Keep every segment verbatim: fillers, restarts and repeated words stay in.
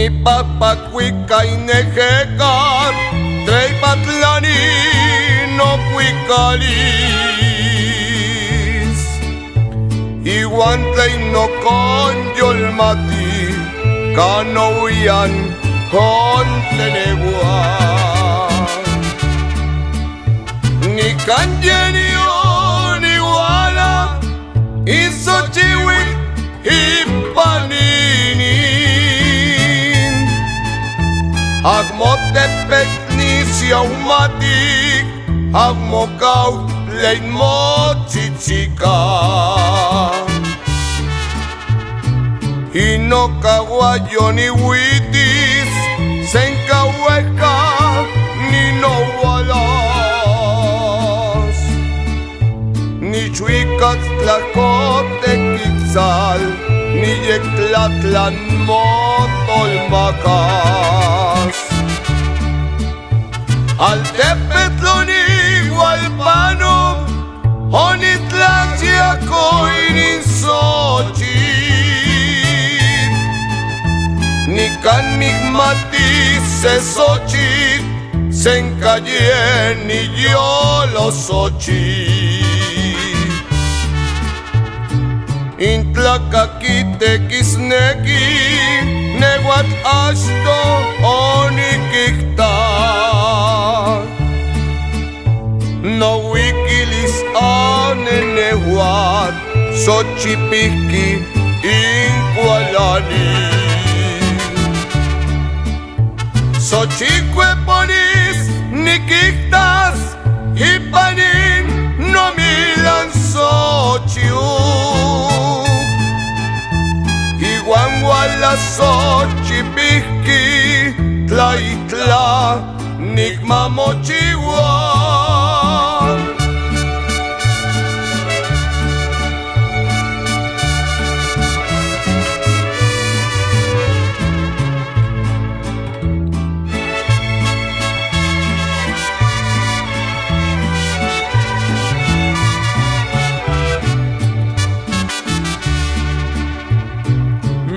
Ni pakpakwi kaynejekat trey patlani no kwikalis. Iwan tley no kon yolmati kanowian jontenewa. Ni kan yeni oni wala isochiwik ipaninin. Akmotepekni siawmatik akmokaw lein mochichika. Ino kawayo ni witis senkaweka ni no walas. Ni chwikatlakotekitsal ni yektlatlan motolmakas. Altepetlonik walpano onitlachyakoynin Xochitl. Ni kan mikmatis se Xochitl senkayeni yolo Xochitl. Intlakakitekisneki newat axto onikikta. Nowikilis anenewat Xochipijki inkwalani. Xochikweponis nikiktas ipanin nomilan Xochiuk. Iwan wala Xochipijki tlaitla nikmamochiwan.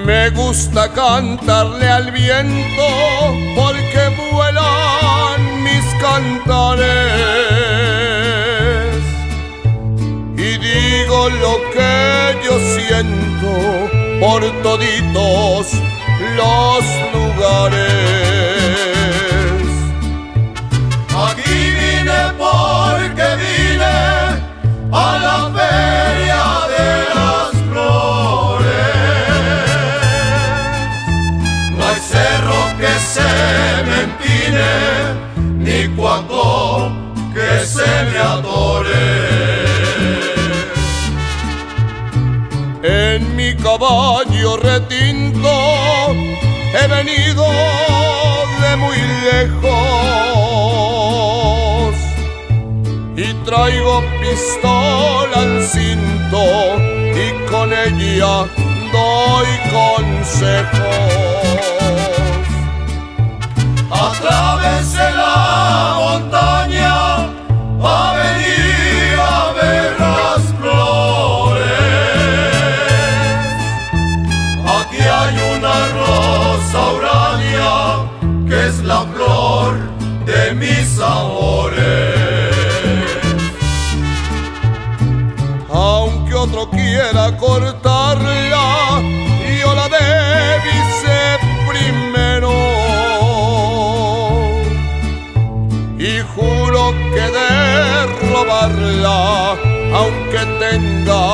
Me gusta cantarle al viento porque vuelan mis cantares. Y digo lo que yo siento por toditos los lugares. Aquí vine porque vine a la feria de las flores. No hay cerro que se me empine, ni cuaco que se me atore. En mi caballo retinto he venido de muy lejos y traigo pistola al cinto y con ella doy consejos. Atravesé la montaña pa venir a ver las flores. Aquí hay una rosa urania que es la flor de mis amores. Aunque otro quiera cortarla, yo la divisé primero. Y juro que de robarla, aunque tenga